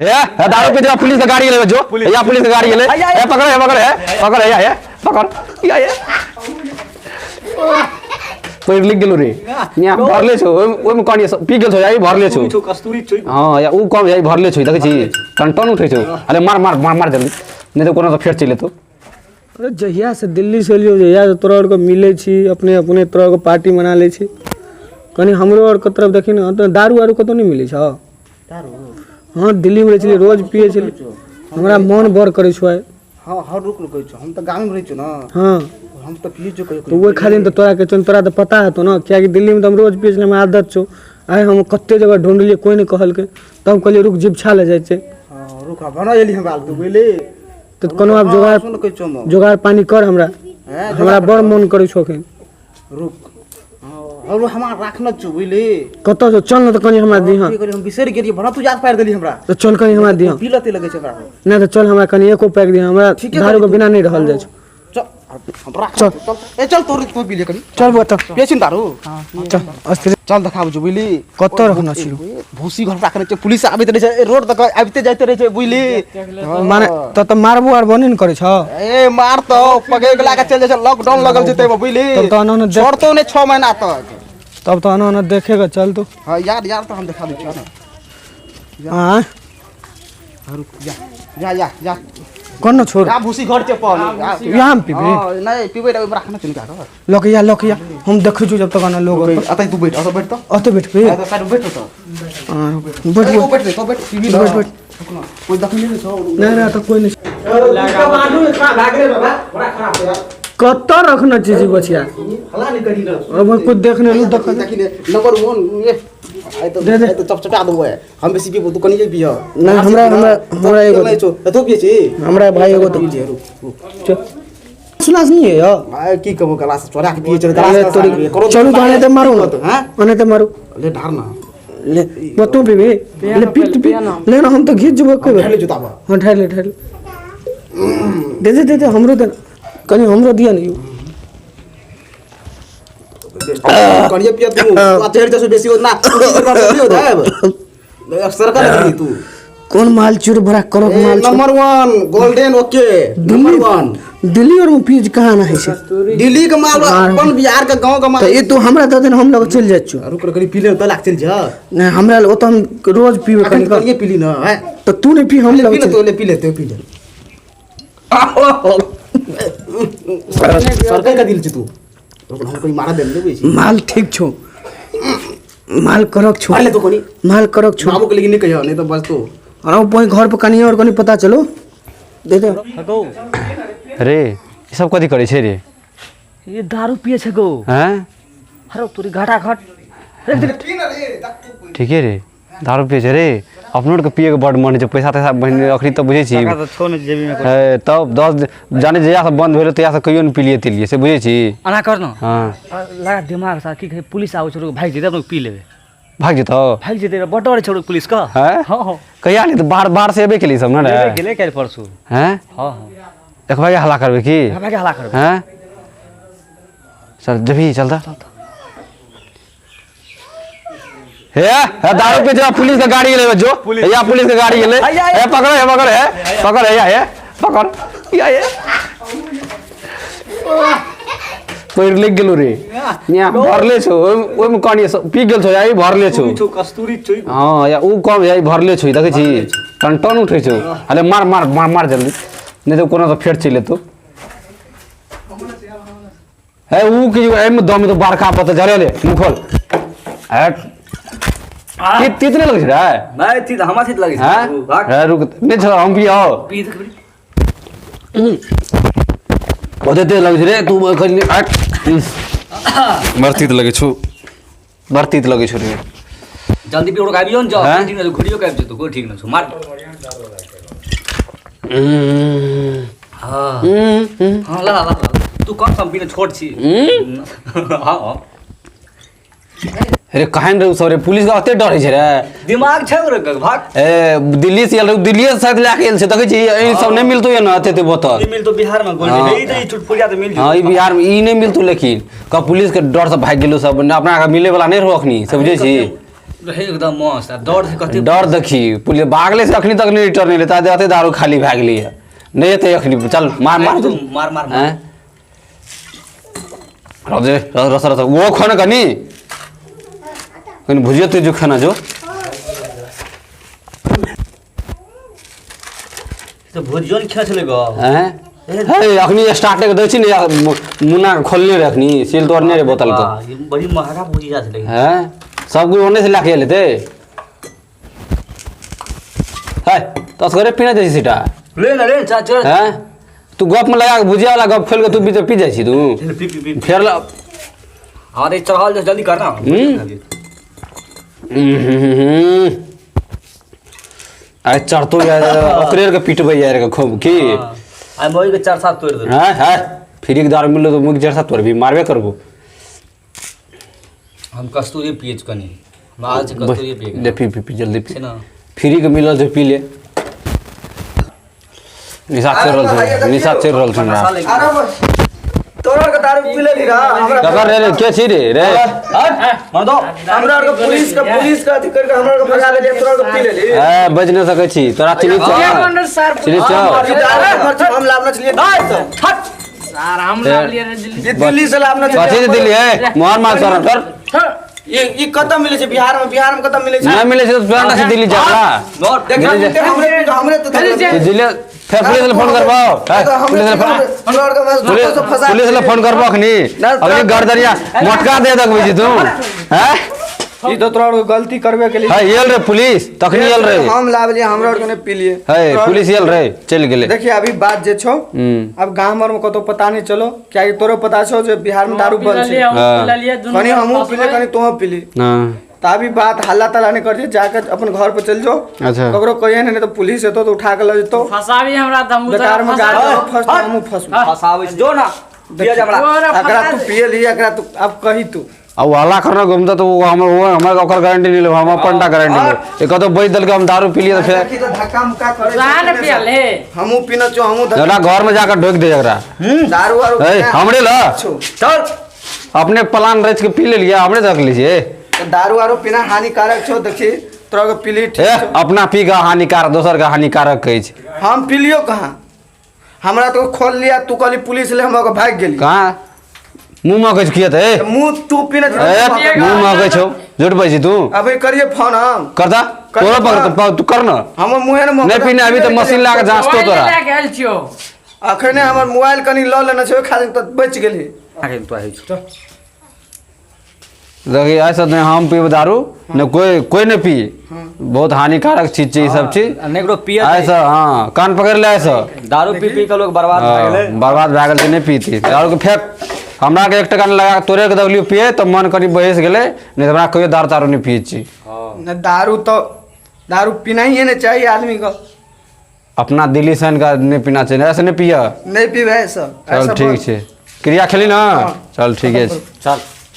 ए दारू पी के पुलिस के गाड़ी गेलै जो या पुलिस के गाड़ी गेलै ए पकड़ ए पकड़ ए पकड़ या ए पकड़ या ए पढ़ लिख गेलो रे यहाँ भरले छौ ओहिमे कनि पी गेल छौ या ई भरले छौ छौ कस्तूरी छौ हँ या उ कम या ई भरले छौ देखै छी टन टन उठै छौ अरे मार मार मार मार जल्दी नहि तऽ कोनो तऽ फेर चलि एतौ अरे जहिया से दिल्ली से एलियौ जहिया से तोरा आरके मिलै छी अपने अपने तोरा आरके पार्टी मना लै छी कनि हमरो आरके तरफ देखी ने तऽ दारू आरू कतहु नहि मिलै छौ हँ दिल्लीमे रहै छलियै रोज पियै छलियै हमरा मन बड़ करै छौ आइ हँ हँ रुक रुक कहै छौ हम तऽ गाममे रहै छियौ ने हँ हम तऽ पियै छियौ कहियो तऽ ओहि खातिर तऽ तोरा कहै छौ तोरा तऽ पता हेतौ ने किएकि दिल्लीमे तऽ हम रोज पियै छलियै हमरा आदत छौ आइ हम कते जगह ढूँढलियै कोइ नहि कहलकै तब कहलियै रुक जीवछा लए जाइ छै हँ रुक बना एली हमरा तू बुझली तऽ कोनो आब जोगाड़ सुन कहै छौ हम जोगाड़ पानी कर हमरा हैं, हमरा बड़ मन करै छौ एखन रुक हँ हमरा राखने छौ बुझली कतऽ छौ चल ने तऽ कनि हमरा दिहऽ की करी हम बिसरि गेलियै बड़ा तू याद पारि देली हमरा तऽ चल कनि हमरा दिहऽ पी लते लगै छै हमरा नहि तऽ चल हमरा कनि एको पैक दिहऽ हमरा ठीके दारूके कहली तू। बिना नहि रहल जाइ छौ चल हम राख चल ए चल तोर तू पी ले कनी चल बता पियै छी ने दारू चल अस्थिर चल देखाबै छौ बुझली कतऽ रखने छी भूसी घर राखने छै पुलिस आबैत रहै छै रोड तक आबिते जाइते रहै छै बुझली माने तऽ तऽ मारबो आर बने ने करै छौ ए मार तो पकड़ के लाके चल जाइ छै लॉकडाउन लगल छै तैमे बुझली तब तऽ एना एना देख छोड़तो नहि 6 महीना तक तब तऽ एना एना देखेगा चल तू हाँ यार यार तो हम देखा दै छियौ ने आँय रुक जा जा जा जा कोन न छोड़ जा भूसी घर छै पहले यहाँ हम पीबी हाँ नहीं पीबै रे ओहिमे राखने छै निकाल के लकैया लकैया हम देखै छी जब तक आना लोग अतै तू बैठ अतै बैठ तो अते बैठ पे अतै साइड बैठ तो हाँ, बैठ ए, बैठ रे तो बैठ पीबी बैठ बैठ कोई देखने नहीं छौ नहीं नहीं तो कोई नहीं कतऽ रखने छी जी बचिया हला नहीं करी ना अब कोई देखने लू देख देखी ने नंबर 1 ये आइ तो दे दे। आइ तो चपचपा देबो है हम बेसी पीबो तू कनिये पिय नहीं हमरा हमरा हमरा एगो नहीं छौ तू पिए छी हमरा भाई एगो पी दे ले रुक रुक सुनास नहीं है यो आइ की कहबो गला से चोरा के पिए चले अरे तोरी चलू तो आने ते मारू ना हैं आने ते मारू ले ढार ना ले वो तू पीबी ले पी तू पी ले ना हम तो घीच जेबो कोई ढार ले जूता पर हाँ ठहर ले ठहर ले दे दे दे दे हमरो दे कनी हमरो दिया नहीं कनिये पिय तू तू चढ़ जसो बेसी होत ना हो जाएब सरकार लगी तू कौन माल चूर बड़ा करो माल चूर number 1 golden okay number 1 Delhi और में पीज कहाँ ना है से दिल्ली के माल अपन बिहार के गांव के माल तो ये तो हमरा दे देन हम लोग चल जाइ छौ रुक रुक कनी पी ले तो लाग चल जा नहीं हमरा ओ तो हम रोज पीबे कनी कनिये पी ली ना हैं तो तू नहीं पी हम लोग पी ले चल तो ले पी ले तो पी ले सरकार का दिल छी तू रुक हम कोई मारा देल देबै छी माल ठीक छौ माल करक छौ ले तो कोनी माल करक छौ बाबू के लेकिन नहीं कहियो नहीं तो बस तो और वो घर पर कनी और कनी पता चलो दे दे रे ई सब कथी करै छै रे ये दारू पिए छै गो हैं हरो तोरी घाटा घाट ठीके रे दारू पिए छै रे अपनो आरके पियैके बड्ड मन होइ छै पैसा तैसा बहिन अखनी तऽ बुझै छी टाका तऽ छौ ने जेबीमे हे, तब 10 जाने जहियासँ बन्द भेलै तहियासँ कहियो नहि पिलियै तिलियै से बुझै छी एना कर न हँ लगा दिमाग सा की कहै पुलिस आबै छै भागि जेतै अपनो पी लेबै भागि जेतौ भागि जेतै बड्ड डर छै पुलिस के हैं हँ हँ कहिया नहि तऽ बाहर बाहर से एबे केली सब ने रे एबे गेलै काल्हि परसू हैं हँ हँ एक भाई हल्ला करबै की भागि हल्ला करबै हैं चल जबी चल तऽ हे हे दारू पी जा पुलिस के गाड़ी गेलै जो या पुलिस के गाड़ी गेलै हे पकड़ हे पकड़ हे पकड़ हे या हे पकड़ या हे पढ़ लिख गेलो रे यहाँ भरले छौ ओहिमे कनि पी गेल छौ या ई भरले छौ कस्तूरी छौ हँ या उ कम या ई भरले छौ देखै छी टन टन उठै छौ अरे मार मार मार मार जल्दी नहि तऽ कोनो तऽ फेर चलि एतौ हे उ की एहिमे दम तो बड़का पत्थर झरे ले मुँह खोल हट तीत तीत नहि लगै छै रे नहि तीत हमरा तीत लगै छै हैं भाग हे रुक नहि छोड़ हम पियाओ पी देख बहुते तेज लगै छै रे तू एखन हट बड़ तीत लगै छौ बड़ तीत लगै छौ रे जल्दी पी ओकर आबियो ने जाओ हैं? ठीक नहि घुरियो के आबि जेतौ कोइ ठीक नहि छौ मार हाँ हाँ ला ला ला तू कम सम पीने छोट छी हाँ हाँ अरे कहन रे सब रे पुलिस के अते डर होइ छै रे दिमाग छै ओकर भाग ए दिल्ली से आयल रहे दिल्ली से शायद लए के आयल छै देखै छी ई सब नहि मिलतो ये ना एते एते बोतल नहीं मिलतो बिहार में गोल्ड हाँ। ई तऽ ई चुटपुरिया तऽ मिल हाँ ई बिहार में ई नहि मिलतो लेकिन कब पुलिस के डर से भागि गेलो सब अपना के मिले वाला नहि रहो अखनी से बुझै छी रहे एकदम मस्त आ डर से कते डर देखी पुलिस भागले से अखनी तक नहीं रिटर्न एलै ता एते दारू खाली भए गेलैए नहि एतै अखनी चल मार मार मार मार हैं रजे रस रस वो खाना कनी कनी भुजिया तुझ खाना जो तो भुजियो ने खेल छलै ग हैं हे अखनी स्टार्ट के दै छी ने मुन्ना के खोलने रहे अखनी सील तोड़ने रहे बोतल के वाह, ई बड़ी महंगा भुजिया छलै हैं सब कुछ ओने से लाके लेते है तो असगरे पीना जाइ सीटा ले ना ले चा चल हैं तू गप में लगा के भुजिया वाला गप खोल के तू बीच पी जाइ छी तू पी पी पी फेर ला हां रे चढ़ल जे जल्दी करना हम्म। आइ चढ़तो यार ओकरे के पिटबै यार के खूब की आ मोई के चार सात तोड़ दे हैं हैं फ्री के दारू मिललो तो मुख जरसा तोड़ भी मारबे करबो हम कस्तूरी पिए छी कनी हम आज कस्तूरी पिए ले पी पी पी जल्दी पी छै ना फ्री के मिलल छै पी ले निशा चढ़ रहल छै निशा चढ़ रहल छै हमरा अरे तोरा के दारू पी लेली रहा हमरा ककर रे रे के छी रे रे मार दो हमरा के पुलिस के अथी करके हमरा के भगा देलियै तोरा के पी लेली ए बज नहीं सकै छी तोरा चिन्ह छौ चिन्ह छौ ई दारू के खर्च हम लाबने छलियै सर हम लावलियै रे दिल्ली ई दिल्ली से लाबने कथी छलियै से दिल्ली है मोहन मार सर कर ई ई कतऽ मिलै छै बिहार में बिहार में कतऽ मिलै छै नहीं मिले छै तो तुरंत से दिल्ली जा नोट देख हमरे हमरे तो तू दिल्ली फेर पुलिस ले फोन करबाओ पुलिस ले फोन पुलिस पुलिस ले फोन करबो अखनी अखनी गर्दनिया मोटका दे दक छी तू हैं ई तो तोरा आर गलती करबे के लिए है एल रे पुलिस तखनी एल रे हम लाबलिए हमरा आर के नहीं पीलिए है पुलिस एल रे चलि गेलै देखिए अभी बात जे छौ हम्म अब गाँव आर में कतौ पता नहीं चलो कियाकि तोरो पता छौ जे बिहार में दारू बंद छै हाँ। कनी हमहूँ पीले कनी तोहूँ पीली हाँ त अभी बात हल्ला तल्ला नहीं कर जाकर अपन घर पर चल जाओ अच्छा। ककरो कहिए नहीं तो पुलिस एतो तो उठा के ल जेतो फसाबी हमरा त हमहूँ बेकार में तोरा गाड़ी फसा फस हमहूँ फसू फसाबै छी जो ना पिया जा हमरा तोरा एकरा फसा तू पिए ली एकरा तू अब कही तू आ ओ हल्ला करना घूमता तो वो हम वो हमरा ओकर गारंटी नहीं लेब हम अपन टा गारंटी लेब एक तो बैठ देलके हम दारू पी लिए तो फेर देखी तो धक्का मुक्का करे तोरा ने पियल हे हमहूँ पीना छो हमहूँ जरा घर में जाकर ढोक दे एकरा दारू आरू ए हमरे ल छो चल अपने प्लान रच के पी लेलिए हमरे रख लीजिए तो दारू आरू पीना हानिकारक छो देखी तोरा के पीली ए ठीक छौ। अपना पी के हानिकारक दोसर के हानिकारक कहै छै हम पीलियो कहाँ हमरा तो खोल लिया तू कहली पुलिस ले हम ओकर भाग गेली कहाँ मुँह महकै छै किया तऽ ए मुंह तू पीने छो ए मुँह महकै छौ झूठ बजै छी तू अभी करिए फोन हम कर दा तोरा पकड़ तू कर न हमर मुँहे ने नहीं पीने अभी तऽ मशीन ला के जाँचतो मोबाइल तोरा लए के आयल छियौ अखने हमर मोबाइल कनी लऽ लेने छै ओहि खातिर तऽ बचि गेली आगे तो आई छी देखिए ऐसा नहीं हम पीब दारू न कोई कोई नहीं पी बहुत हानिकारक चीज छै ई सब चीज नहीं ककरो पिए ऐसा हाँ कान पकड़ ले ऐसा दारू पी पी के लोग बर्बाद भए गेलै बर्बाद भए गेल छै नहि पीती दारू के फेंक हमरा के एक टका नहि लगा के तोरे के दगलियो पिए तऽ मन कनि बहस गेलै नहीं तऽ हमरा कहियो दारू तारू नहि पिए छी न दारू तो दारू पीना ही नहीं चाहिए आदमी को अपना दिल्ली से आनि कऽ नहि पीना चाहिए ऐसे नहि पिय नहीं पीबे सब चल ठीक छै क्रिया खेली ने चल ठीके छै चल।